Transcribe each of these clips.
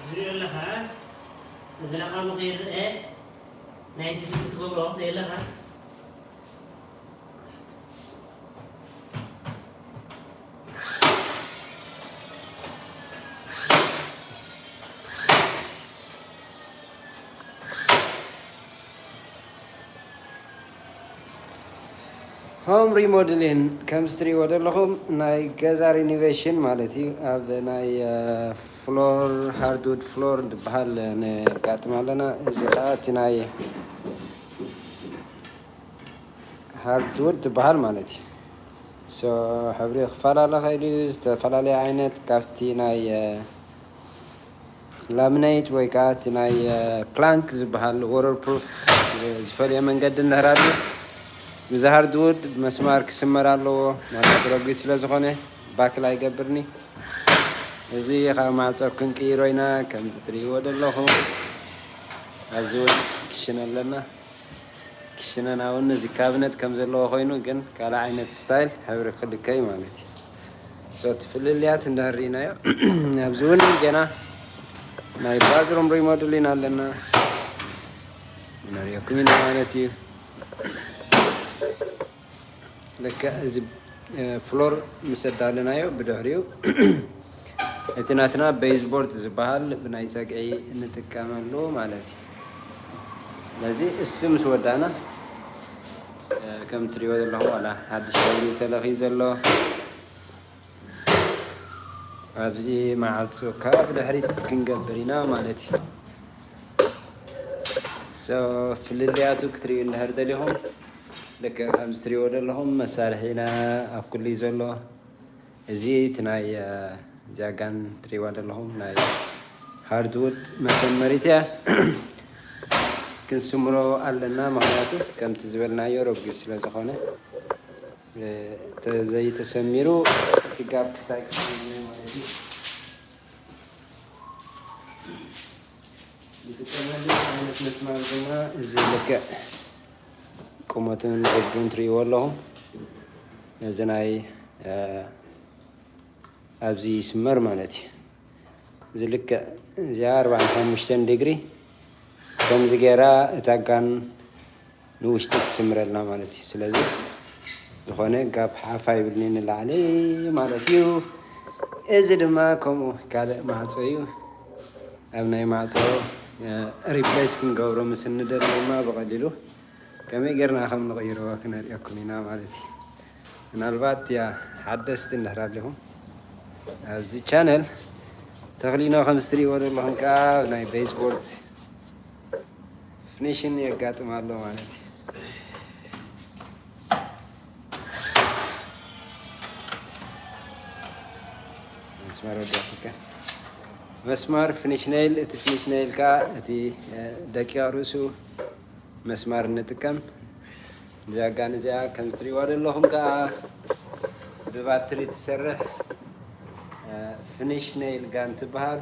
ትሪኦ ኣለኻ፣ እዚ ለቓሚ ከይረአ ናይቲ ትገብሮ ትሪኦ ኣለኻ። ሆም ሪሞድሊን ከም ዝትሪእዎ ዘለኹም ናይ ገዛ ሪኖቬሽን ማለት እዩ። ኣብ ናይ ፍሎር፣ ሃርድውድ ፍሎር ዝበሃል ነጋጥም ኣለና። እዚ ከዓ እቲ ናይ ሃርድውድ ዝበሃል ማለት እዩ። ሶ ሕብሪ ክፈላለ ኸይሉ እዩ። ዝተፈላለየ ዓይነት ካብቲ ናይ ላምነይት ወይ ከዓ እቲ ናይ ፕላንክ ዝበሃል ወተር ፕሩፍ ዝፈልዮ መንገዲ እንድሕር ኣሎ፣ ብዚ ሃርድውድ መስማር ክስመር ኣለዎ። ማለት ረጒድ ስለ ዝኾነ ባክል ኣይገብርኒ። እዚ ካብ ማዕጾ ክንቅይሮ ኢና። ከምዚ ትርእይዎ ዘለኹም ኣብዚ እውን ክሽነ ኣለና። ክሽነና እውን እዚ ካብነት ከም ዘለዎ ኮይኑ ግን ካልእ ዓይነት ስታይል ሕብሪ ክልከይ ማለት እዩ። ሶ እቲ ፍልልያት እንድሕር ርኢናዮ ኣብዚ እውን ገና ናይ ባዝሩም ሪሞድሊን ኣለና። ነሪኦኩም ኢና ማለት እዩ። ልክዕ እዚ ፍሎር ምስ ኣዳለናዮ ብድሕሪኡ እቲ ናትና ቤዝቦርድ ዝበሃል ብናይ ጸግዒ እንጥቀመሉ ማለት እዩ። ስለዚ እሱ ምስ ወዳእና ከም ትሪእዎ ዘለኹም ዋላ ሓድሽ ሕብሪ ተለኽዩ ዘሎ ኣብዚ ማዕጾ ካብ ድሕሪት ክንገብር ኢና ማለት እዩ። ሶ ፍልልያቱ ክትሪኡ እንድሕር ደሊኹም ልክዕ ከምዚ ትሪእዎ ዘለኹም መሳርሒ ኢና ኣብ ኩሉ እዩ ዘሎ። እዚ እቲ ናይ እዚኣ ጋን ትሪእዋ ዘለኹም ናይ ሃርድውድ መሰመሪት እያ። ክንስምሮ ኣለና፣ ምኽንያቱ ከምቲ ዝበልናዮ ረጒድ ስለ ዝኾነ ተዘይተሰሚሩ እቲ ጋፕ ክሳይ ማለት እዩ። ንጥቀመሉ ዓይነት መስማር ድማ እዚ ልክዕ ቁመቱን ርዱን ትርእይዎ ኣለኹም። ነዚ ናይ ኣብዚ ይስመር ማለት እዩ። እዚ ልክዕ እዚኣ ኣርባዓን ሓሙሽተን ዲግሪ ከምዚ ገይራ እታ ጋን ንውሽጢ ትስምረልና ማለት እዩ። ስለዚ ዝኾነ ጋፕ ሓፍ ኣይብልኒ ንላዕሊ ማለት እዩ። እዚ ድማ ከምኡ ካልእ ማዕጾ እዩ። ኣብ ናይ ማዕጾ ሪፕሌስ ክንገብሮ ምስ እንደሊ ድማ ብቐሊሉ ከመይ ጌርና ከም ንቕይሮ ክነርእየኩም ኢና ማለት እዩ። ምናልባት ያ ሓደስቲ እንድሕር ኣለኹም ኣብዚ ቻነል ተኽሊኖ ከም ዝትርእይዎ ዘለኹም ከዓ ናይ ቤዝቦርድ ፊኒሽን የጋጥም ኣሎ ማለት እዩ። መስመር ወዲኣትካ መስማር ፊኒሽ ኔይል፣ እቲ ፊኒሽ ኔይል ከዓ እቲ ደቂቕ ርእሱ መስማር እንጥቀም። እዛ ጋን እዚኣ ከም ትሪእዋ ዘለኹም ከዓ ብባትሪ ትሰርሕ ፊኒሽ ኔይል ጋን ትበሃል፣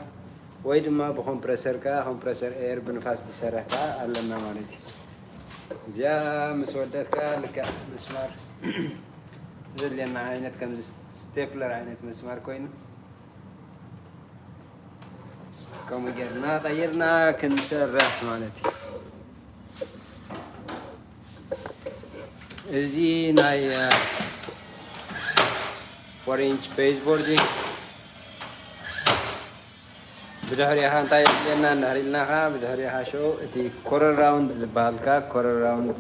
ወይ ድማ ብኮምፕረሰር ከዓ ኮምፕረሰር ኤር ብንፋስ ትሰርሕ ከዓ ኣለና ማለት እዩ። እዚኣ ምስ ወደት ከዓ ልክዕ መስማር ዘድልየና ዓይነት ከምዚ ስቴፕለር ዓይነት መስማር ኮይኑ ከምኡ ጌርና ቀይርና ክንሰርሕ ማለት እዩ። እዚ ናይ ፎር ኢንች ቤዝቦርድ እዩ። ብድሕሪኻ እንታይ የድልየና እንዳህር ኢልና ኻ ብድሕሪኻ ሸው እቲ ኮረር ራውንድ ዝበሃል ካ ኮረር ራውንድ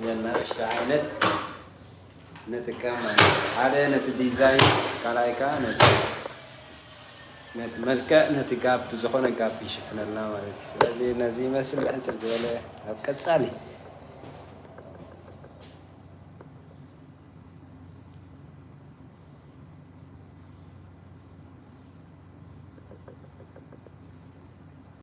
ነናእሽተ ዓይነት ንጥቀም ማለት እዩ። ሓደ ነቲ ዲዛይን ካልኣይ ካ ነቲ ነቲ መልክዕ ነቲ ጋፕ ዝኾነ ጋፕ ይሽፍነልና ማለት እዩ። ስለዚ ነዚ ይመስል ሕፅር ዝበለ ኣብ ቀፃሊ